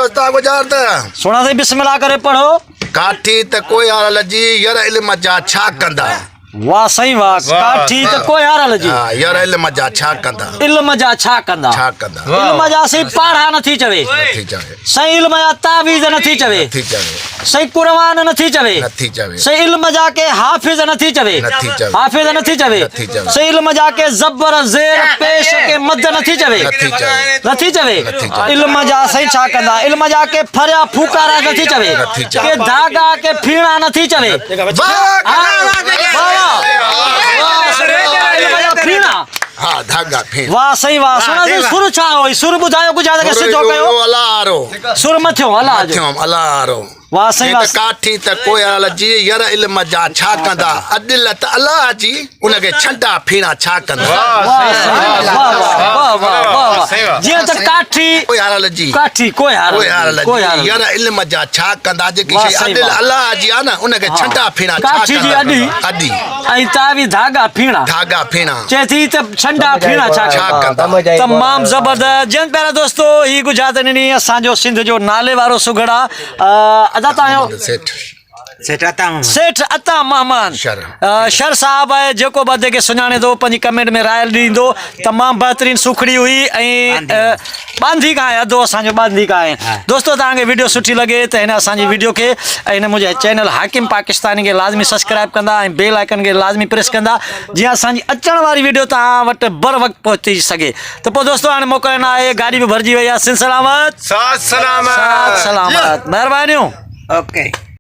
استا گذار ته. سهڻا سائين بسم الله ڪري پڙهو. ڪاٺي ته ڪوهيارل جي ير علم جا ڇا ڪندا. واه سائين واه ڪاٺي ته ڪوهيارل جي. ها ير علم جا ڇا ڪندا. علم جا ڇا ڪندا. ڇا ڪندا. علم جا سائين پاڙها نٿي چوي. نٿي چوي. سائين علم جا تعويذ نٿي چوي. نٿي چوي. سائين قرآن نٿي چوي. نٿي چوي. سائين علم جا ڪي حافظ نٿي چوي. نٿي چوي. حافظ نٿي چوي. نٿي چوي. سائين علم جا ڪي زبر زير پيش ڪي مد نٿي چوي. نٿي چوي. نٿي چوي. نٿي چوي. علم جا سائين ڇا ڪندا. علم جا ڪي ڦريا ڦوڪارا نٿي چوي. نٿي چوي. ڪي ڌاڳا ڪي ڦيڻا نٿي چوي. واه واه علم جا ڦيڻا. ها ڌاڳا ڦيڻا. واه سائين واه سهڻا سائين سر ڇا هو سر ٻڌايو ڳجها ته سڌو ڪيو. الارو. سر مٿيون الله جو. مٿيون الارو. واه سائين واه. ڪاٺي ته ڪوهيارل جي ير علم جا ڇا ڪندا عدل ته الله جي ان کي ڇنڊا ڦيڻا ڇا ڪندا. واه سائين واه واه واه واه واه جيئن ته ڪاٺي ڪوهيارل جي ڪاٺي ڪوهيارل جي ير علم جا ڇا ڪندا جيڪي شي عدل الله جي آ نه ان کي ڇنڊا ڦيڻا ڇا ڪندا. ڪاٺي جي اڏي اڏي ۽ تاوي ڌاڳا ڦيڻا. ڌاڳا ڦيڻا. چئي ٿي ته ڇنڊا ڦيڻا ڇا ڪندا. تمام زبردست جن پيارا دوستو هي ڳجها ته ڏني اسان جو سنڌ جو نالي وارو سگهڙ آ ادا تان جو سيٺ سيٺ عطا محمد سيٺ عطا محمد شر شر صاحب آهي جيڪو به ادي کي سڃاڻي ٿو پنهنجي ڪمينٽ ۾ راء ڏيندو تمام بهترين سوکڙي هئي ۽ ٻانڌي کان آهي ادو اسان جو ٻانڌي کان آهي دوستو توهان کي ويڊيو سٺي لڳي ته هن اسان جي ويڊيو کي ۽ هن منهنجي چينل حاڪم پاڪستاني کي لازمي سبسڪرائب ڪندا ۽ بيل آئيڪن کي لازمي پريس ڪندا جيئن اسان جي اچڻ واري ويڊيو توهان وٽ بر وقت پهچي سگهي ته پوء دوستو هاڻي موڪلڻ آهي گاڏي به ڀرجي وئي آهي سنڌ سلامت ساٿ سلامت ساٿ سلامت مهربانيون اوڪي.